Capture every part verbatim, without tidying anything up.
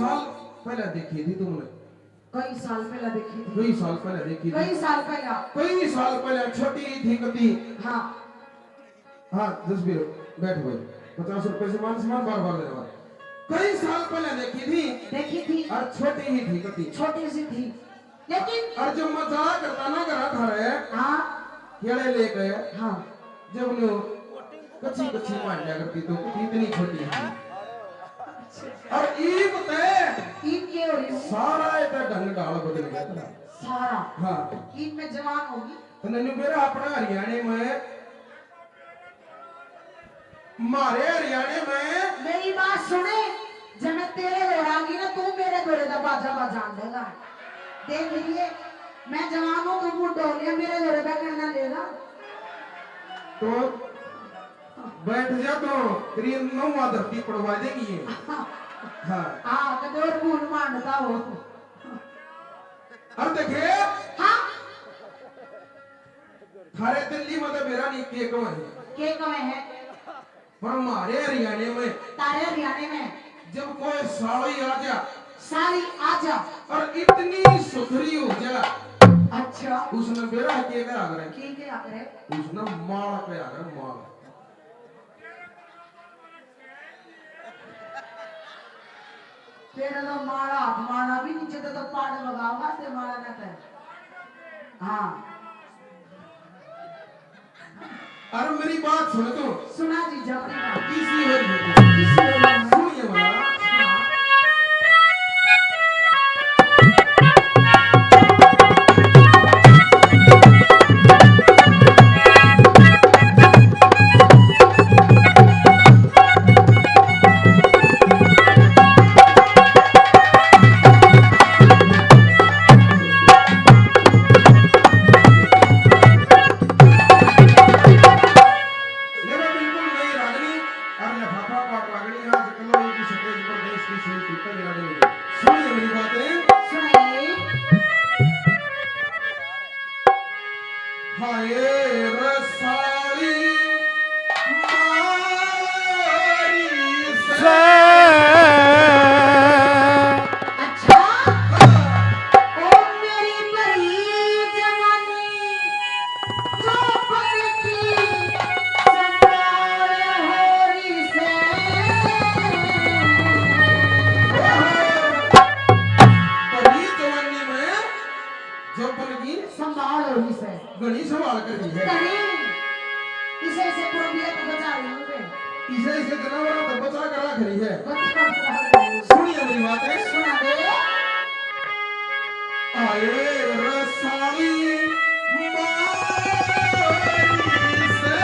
साल पहले देखी थी तुमने? कई साल पहले देखी थी। कई साल पहले देखी थी। कई साल पहले। कई साल पहले, छोटी ही थी कती। हाँ। हाँ, जसवीर, बैठ भाई। पचास रुपए से मान सम्मान, बार बार धन्यवाद। कई साल पहले देखी थी। देखी थी। और छोटी ही थी कती। छोटी सी थी। लेकिन और जब मजाक करता ना करा था रे, हाँ। केले लेके, हाँ। जब न्यू कच्ची कच्ची मान लिया करती तो इतनी छोटी थी। और ईब ते ईब के हो रही हूँ? सारा इतना ढंग ढाल बदल गया तेरा। सारा? हाँ। ईब मैं जवान होगी। तने न्यू मेरा अपना हरियाणा में म्हारे हरियाणा में। मेरी बात सुने, जब मैं तेरे धोरे आऊंगी ना, तू मेरे धोरे का बाजा बजान देगा। देख लिए, मैं जवान हूँ, तू बूढ़ा हो लिया, मेरे धोरे का करना लेगा। तो बैठ जा, तो तेरी नौवा धरती पड़वा देंगी ये। हाँ। हाँ, कदोर भूल मानता हो। और देखे, हाँ। थारे दिल्ली में तो बेरा नहीं, के कवे है? के कवे है? पर म्हारे हरियाणा में, तारे हरियाणा में जब कोई साली आ जा, साली आ जा, और इतनी सुथरी हो जा, अच्छा। उसने बेरा के कहा करे? के कहा करे? उसने माला कहा करे, माला। तेरे तो माला हाथ माला भी नीचे तो, तो पाड़ लगाओगा ते माला ना ते। हाँ। अरे मेरी बात सुन तू। सुना जी, जल्दी बात। किसी हो रही है? किसी हो रही है? सुनिए वाला। हाँ। ले लो बिल्कुल नई रागनी और लफाफा पाट रागनी आज कलोई की स्टेज पर देश की सूरत उत्तर रागनी। सुनिए मेरी बातें। सुनाइए। हाय रे साली मारी से। अच्छा। ओ मेरी भरी जवानी, चौपन की संभाल हो रही से। भरी जवानी में चौपन की संभाल हो रही से। घणी संभाल कर रही है। घणी। इसे, इसे पूरा बिया तो बचा रही हूँ मैं। इसे, इसे जनावरों को बचा कर रख रही है। बचा कर रख रही हूँ। सुनिए मेरी बातें। सुना दे। आए रे साली मारी से।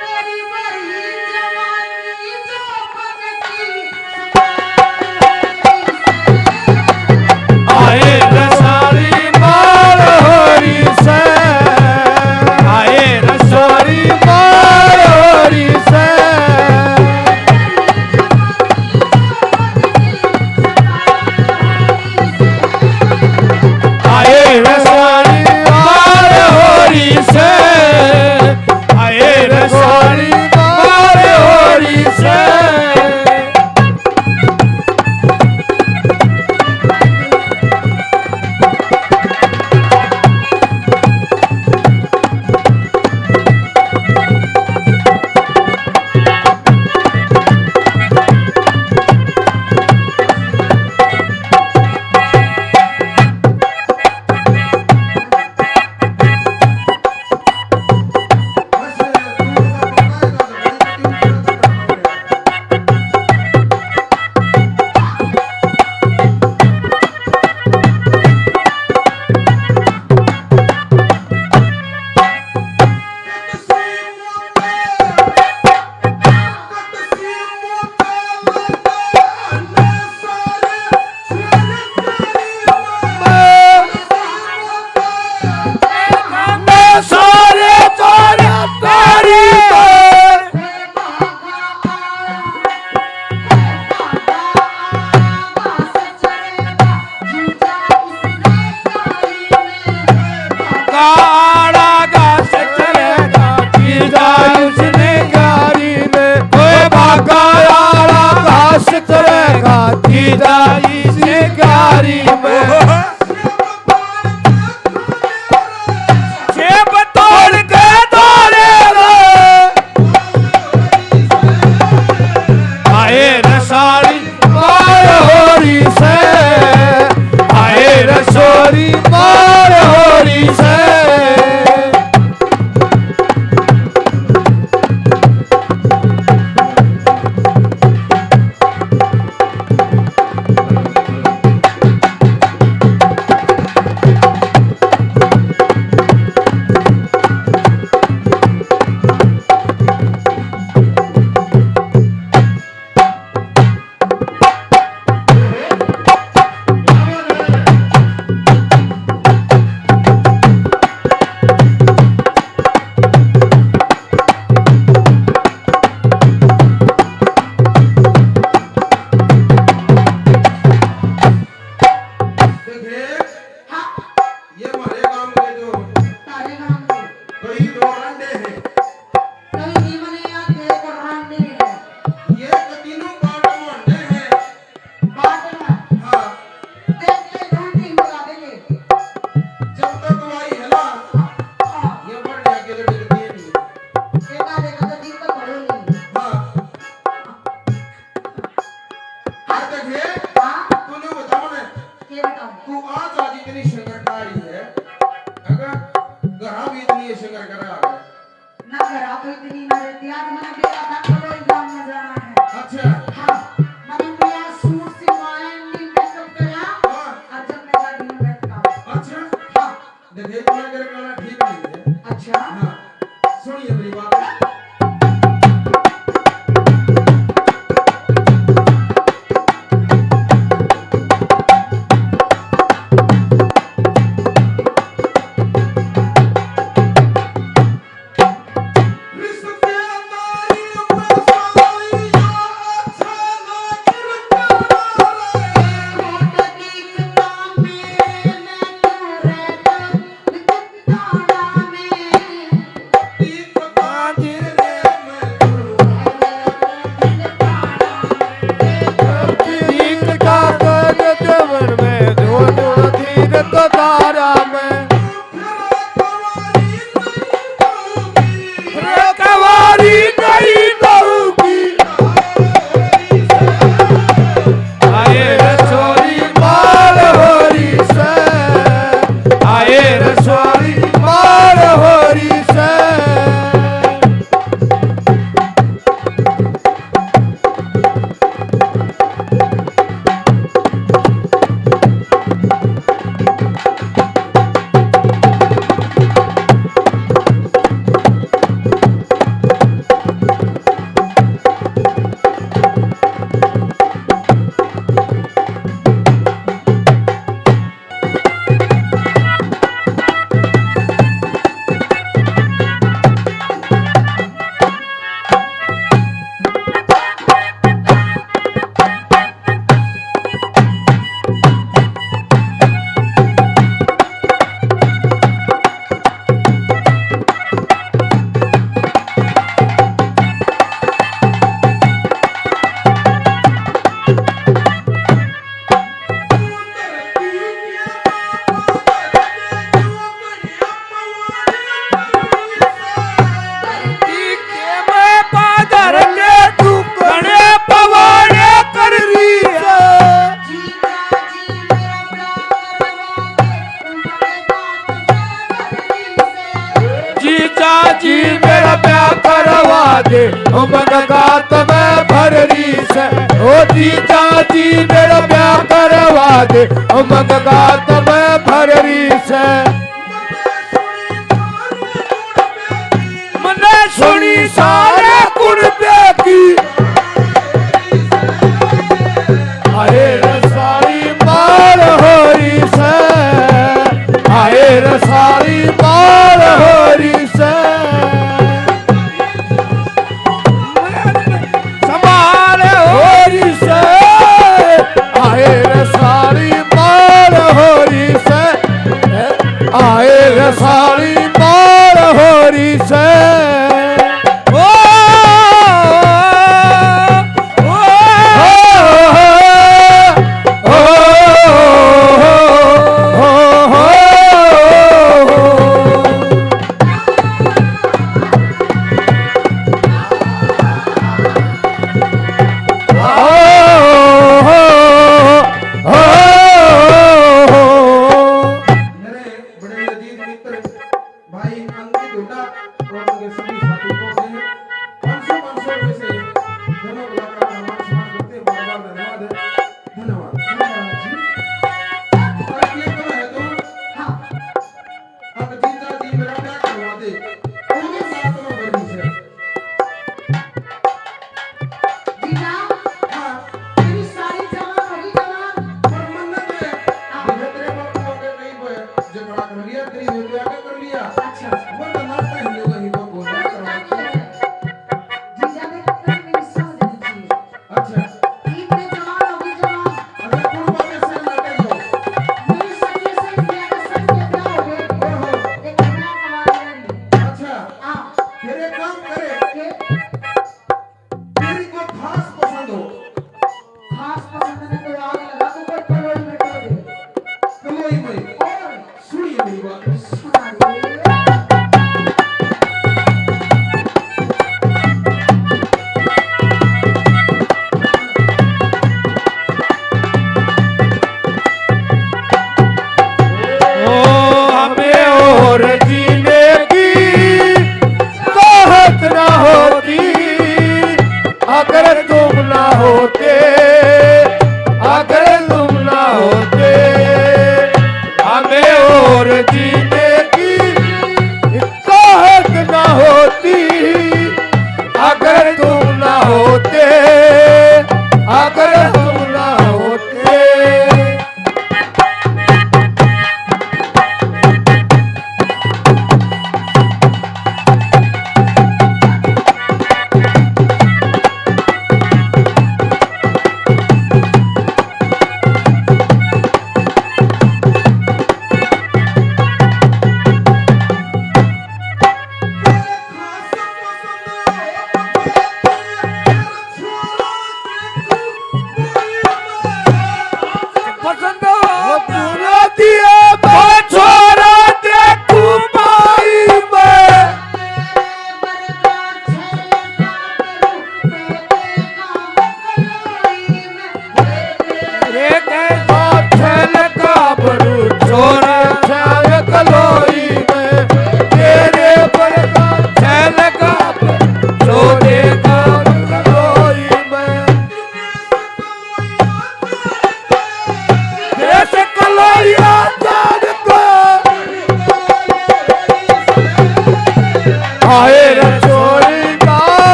मेरी मरी जवानी चौपन की संभाल हो रही से। आए रे साली मार हो रही से, आए रे साली मार हो रही से। इतनी ना रहती। आज मैंने बेरा था, चलो, इलाज में जाना है। अच्छा। हाँ, मैंने नया सूट सिलवाया, इनकी मेकअप करा, हाँ। और जब मैं गाड़ी में बैठा। अच्छा। हाँ। देखे, इतना मेरे गाना ठीक नहीं है। अच्छा। हाँ। सुनिए मेरी बात। जीजा जी मेरा ब्याह करवा दे, उमंग गात में भर रही से। ओ जीजा जी मेरा ब्याह करवा दे, उमंग गात में भर रही से। मन्ने सुनी सारे कुणबे की। आए रे सारी मार हो रही से, आए रे सारी मार हो रही से। संभाल हो रही से, आए रे सारी मार हो रही से, आए रे सारी मार हो रही से। ओ, ओ, ओ, मेरे बड़े अजीज मित्र भाई अंकित हुड्डा और उनके सभी साथी को से पाँच सौ, पाँच सौ रुपए से दोनों कलाकारों का मान सम्मान करते हैं। बार बार धन्यवाद है। धन्यवाद। धन्यवाद जी। और ये तो है तो हाँ। अब जीजा जी मेरा ब्याह करवा दे। उनके साथ में बोली से। जीजा, हाँ। तेरी सारी जवान होगी जवान। पर मन्नत है। हाँ। तेरे बाप को अगर नहीं बोए, झगड़ा कर लिया, तेरी हो गया, क्या कर लिया? अच्छा, अच्छा। वो तो नाता ही नहीं, वही को बोला, करवा दिया। जीजा ने कहा, मेरी समझ नहीं थी। अच्छा। इतने जवान होगी जवान। अच्छा, कुण बातें से लटे हो? मेरी सखी से मेरा सच के ब्याह हो गए। ओहो। एक नया कमाल है। अच्छा। हाँ। फिर एक काम करे।